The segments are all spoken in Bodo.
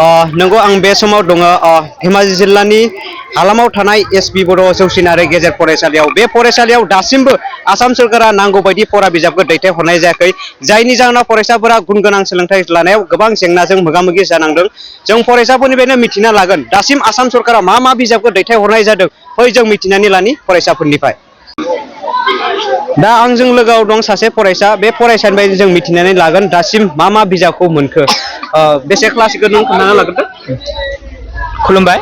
नंगौ आं बे समाव दङ धेमाजि जिल्लानि हालामाव थानाय एसपि बर' जौसिन आरो गेजेर फरायसालियाव बे फरायसालियाव दासिमबो आसाम सोरखारा नांगौ बायदि फरा बिजाबखौ दैथायहरनाय जायाखै जायनि जाहोनाव फरायसाफोरा गुन गोनां सोलोंथाइ लानायाव गोबां जेंनाजों मोगा मोगि जानांदों जों फरायसाफोरनिफ्रायनो मिथिना लागोन दासिम आसाम सोरखारा मा बिजाबखौ दैथायहरनाय जादों फै जों मिथिनानै लानि फरायसाफोरनिफ्राय दा आंजों लोगोआव दं सासे फरायसा बे फरायसानिफ्राय जों मिथिनानै लागोन दासिम मा बिजाबखौ मोनखो बेसे क्लासखौ नों खोन्थाना लाग्रोदो। खुलुमबाय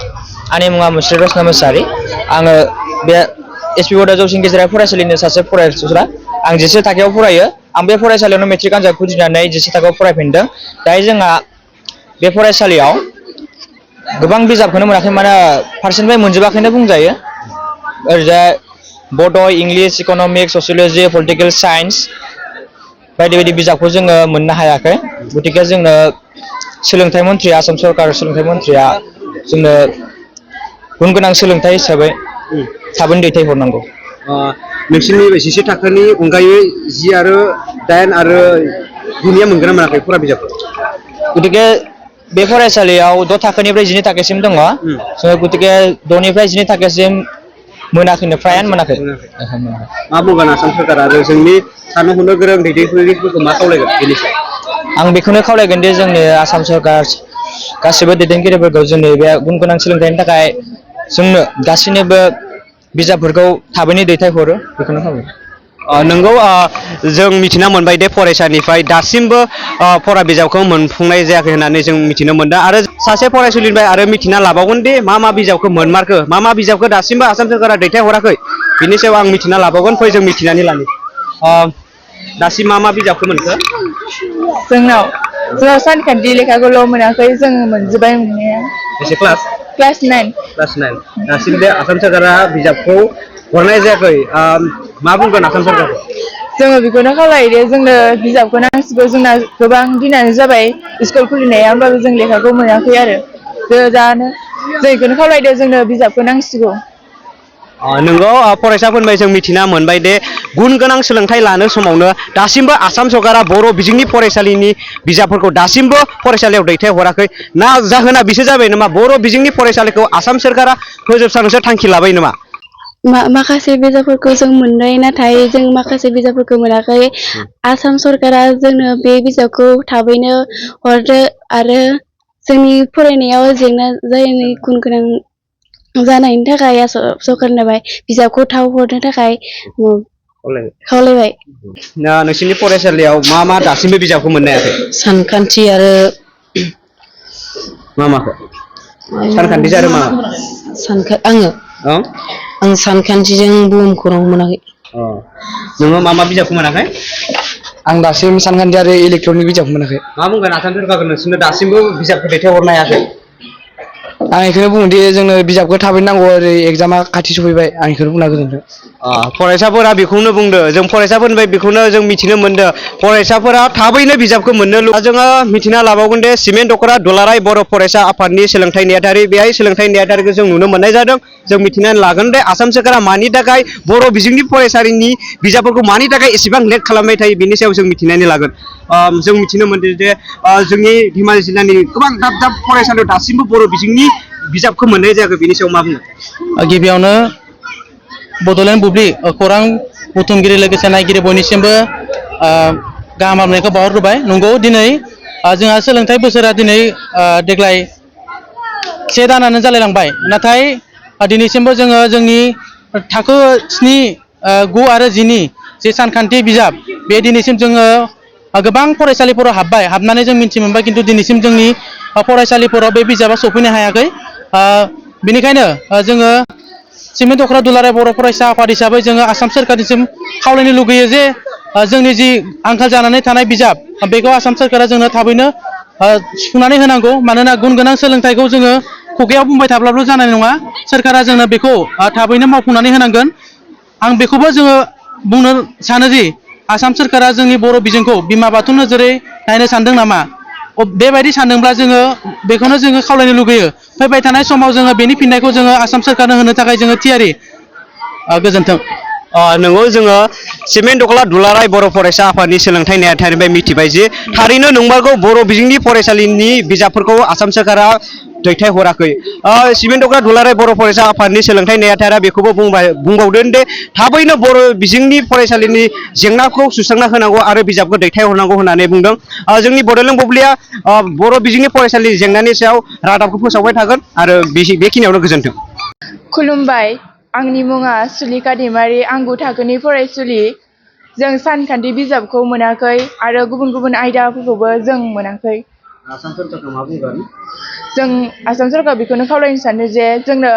आंनि मुङा मुस्रि रसना मोसाहारि आङो बे एसपि बर' जौसिन गेजेरारि फरायसालिनि सासे फरायसा आं जिसे थाखोआव फरायो आं बे फरायसालियावनो मेट्रिक आनजादखौ उथ्रिनानै जिसे थाखोआव फरायफिनदों दायो जोंहा बे फरायसालियाव गोबां बिजाबखौनो मोनाखै माने फारसेनिफ्राय मोनजोबाखैनो बुंजायो ओरैजाय बड' English economics sociology political science बायदि बायदि बिजाबखौ जोङो मोननो हायाखै गतिके जोंनो सोलोंथाइ मन्थ्रि आसाम सरकार सोलोंथाइ मन्थ्रिया जोंनो गुन गोनां सोलोंथाइ हिसाबै थाबैनो दैथायहरनांगौ। नोंसोरनि जिसे थाखोनि अनगायै 10 आरो 8 आरो 9 मोनगोन ना मोनाखै फरा बिजाबखौ? गतिके बे फरायसालियाव 6 थाखोनिफ्राय 12 थाखोसिम दङ गतिके 6 निफ्राय 12 थाखोसिम मोनाखैनो फ्रायानो मोनाखै। मा बुंगोन आसाम सोरखार आरो जोंनि साननो हनो गोरों दैदेनगिरिफोरखौ मा खावलायगोन बेनि सायाव? आं बेखौनो खावलायगोन दि जोंनि आसाम सरकार गासिबो दैदेनगिरिफोरखौ जोंनि बे गुन गोनां सोलोंथाइनि थाखाय जोंनो गासैनोबो बिजाबफोरखौ थाबैनो दैथायहरो बेखौनो खावलायो। नंगौ जों मिथिना मोनबाय दे फरायसानिफ्राय दासिमबो फरा बिजाबखौ मोनफुंनाय जायाखै होननानै जों मिथिनो मोनदों आरो सासे फरायसुलिनिफ्राय आरो मिथिना लाबावगोन दि मा बिजाबखौ मोनमारखो मा बिजाबखौ दासिमबो आसाम सोरखारा दैथायहराखै बिनि सायाव आं मिथिना लाबावगोन फै जों मिथिनानै लानि दासिम मा बिजाबखौ मोनखो? जोंनाव सानखान्थि लेखाखौल' मोनाखै जों मोनजोब्बाय मोननाया। बेसे क्लास? क्लास 9। क्लास 9 दासिम बे आसाम सोरखारा बिजाबखौ हरनाय जायाखै मा बुंगोन आसाम सोरखारखौ? जोङो बेखौनो खावलायोदि जोंनो बिजाबखौ नांसिगौ जोंना गोबां दिनानो जाबाय स्कुल खुलिनाया होमबाबो जों लेखाखौ मोनाखै आरो जों बेखौनो खावलायदो जोंनो बिजाबखौ नांसिगौ। नोंगौ फरायसाफोरनिफ्राय जों मिथिना मोनबाय दे गुन गोनां सोलोंथाइ लानो समावनो दासिमबो आसाम सरकारा बर' बिजोंनि फरायसालिनि बिजाबफोरखौ दासिमबो फरायसालियाव दैथायहराखै ना जाहोना बिसो जाबाय नामा बर' बिजोंनि फरायसालिखौ आसाम सोरकारा फोजोबस्रांनोसो थांखि लाबाय नामा? माखासे बिजाबफोरखौ जों मोनबाय नाथाय जों माखासे बिजाबफोरखौ मोनाखै आसाम सरकारा जोंनो बे बिजाबखौ थाबैनो हरदो आरो जोंनि फरायनायाव जेंना जायैनि गुन गोनां जानायनि थाखाय सरकारनिफ्राय बिजाबखौ थाब हरनो थाखाय खावलायबाय। नोंसोरनि फरायसालियाव मा दासिमबो बिजाबखौ मोननो हायाखै? सानखान्थि आरो माखौ? सानखान्थिजों आरो मा? आं सानखान्थिजों बुहुम खौरां मोनाखै। नोङो मा बिजाबखौ मोनाखै? आं दासिम सानखान्थि आरो इलेक्ट्रनिक बिजाबखौ मोनाखै। मा बुंगोन आसाम सोरखारखौ नोंसोरनो दासिमबो बिजाबखौ दैथायहरनो हायाखै? आं बेखौनो बुङोदि जोंनो बिजाबखौ थाबैनो नांगौ ओरै एगजामा खाथि सफैबाय आं बेखौनो बुंना गोजोन्थों। फरायसाफोरा बेखौनो बुंदों जों फरायसाफोरनिफ्राय बेखौनो जों मिथिनो मोनदों फरायसाफोरा थाबैनो बिजाबखौ मोननो जोङो मिथिना लाबावगोन दे सिमेन्ट दख'रा दुलाराय बर' फरायसा आफादनि सोलोंथाइ नेहाथारि बेहाय सोलोंथाइ नेहाथारिखौ जों नुनो मोननाय जादों जों मिथिनानै लागोन दे आसाम सोरखारा मानि थाखाय बर' बिजोंनि फरायसालिनि बिजाबफोरखौ मानि थाखाय एसेबां लेट खालामबाय थायो बेनि सायाव जों मिथिनानै लागोन। जों मिथिनो मोनदों जे जोंनि धेमाजि जिल्लानि गोबां दाब फरायसालियाव दासिमबो बर' बिजोंनि बिजाबखौ मोननाय जायाखै बेनि सायाव मा बुङो? गिबियावनो बड'लेण्ड बुब्लि खौरां बुथुमगिरि लोगोसे नायगिरि बयनिसिमबो गाहाम हामलायनायखौ बावहरग्रोबाय। नंगौ दिनै जोंहा सोलोंथाइ बोसोरा दिनै देग्लाय 1 दानानो जालायलांबाय नाथाय दिनैसिमबो जोङो जोंनि थाखो 7, 9 आरो 10 नि जे सानखान्थि बिजाब बे दिनैसिम जोङो गोबां फरायसालिफोराव हाबनानै जों मिथि मोनबाय खिन्थु दिनैसिम जोंनि फरायसालिफोराव बे बिजाबा सफैनो हायाखै। बेनिखायनो जोङो सिमेन्ट दख'रा दुलाराय बर' फरायसा आफाद हिसाबै जोङो आसाम सोरखारनिसिम खावलायनो लुगैयो जे जोंनि जि आंखाल जानानै थानाय बिजाब बेखौ आसाम सोरखारा जोंनो थाबैनो सुफुंनानै होनांगौ। मानोना गुन गोनां सोलोंथाइखौ जोङो खुगायाव बुंबाय थाब्लाबो जानाय नङा सोरखारा जोंनो बेखौ थाबैनो मावफुंनानै होनांगोन। आं बेखौबो जोङो बुंनो सानोदि आसाम सोरखारा जोंनि बर' बिजोंखौ बिमा बाथौ नोजोरै नायनो सानदों नामा बेबायदि सानदोंब्ला जोङो बेखौनो जोङो खावलायनो लुगैयो फैबाय थानाय समाव जोङो बेनि फिननायखौ जोङो आसाम सोरखारनो होनो थाखाय जोङो थियारि। गोजोन्थों। नंगौ जोङो सिमेन्ट दख्ला दुलाराय बर' फरायसा आफादनि सोलोंथाइ नेहाथारिनिफ्राय मिथिबाय जे थारैनो नंमारगौ बर' बिजोंनि फरायसालिनि बिजाबफोरखौ आसाम सोरखारा दैथायहराखै। सिमेन्ट दख्ला दुलाराय बर' फरायसा आफादनि सोलोंथाइ नेहाथारिया बेखौबो बुंबावदों दे थाबैनो बर' बिजोंनि फरायसालिनि जेंनाखौ सुस्रांना होनांगौ आरो बिजाबखौ दैथायहरनांगौ होननानै बुंदों। जोंनि बड'लेण्ड बुब्लिया बर' बिजोंनि फरायसालि जेंनानि सायाव रादाबखौ फोसावबाय थागोन आरो बेखिनियावनो गोजोन्थों। खुलुमबाय, आंनि मुङा सुलेखा दैमारि, आं गु थाखोनि फरायसुलि। जों सानखान्थि बिजाबखौ मोनाखै आरो गुबुन गुबुन आयदाफोरखौबो जों मोनाखै। आसाम सोरखारखौ मा बुंगोन? जों आसाम सोरखार बेखौनो खावलायनो सानो जे जोंनो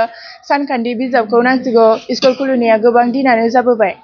सानखान्थि बिजाबखौ नांसिगौ। स्कुल खुलिनाया गोबां दिनानो जाबोबाय।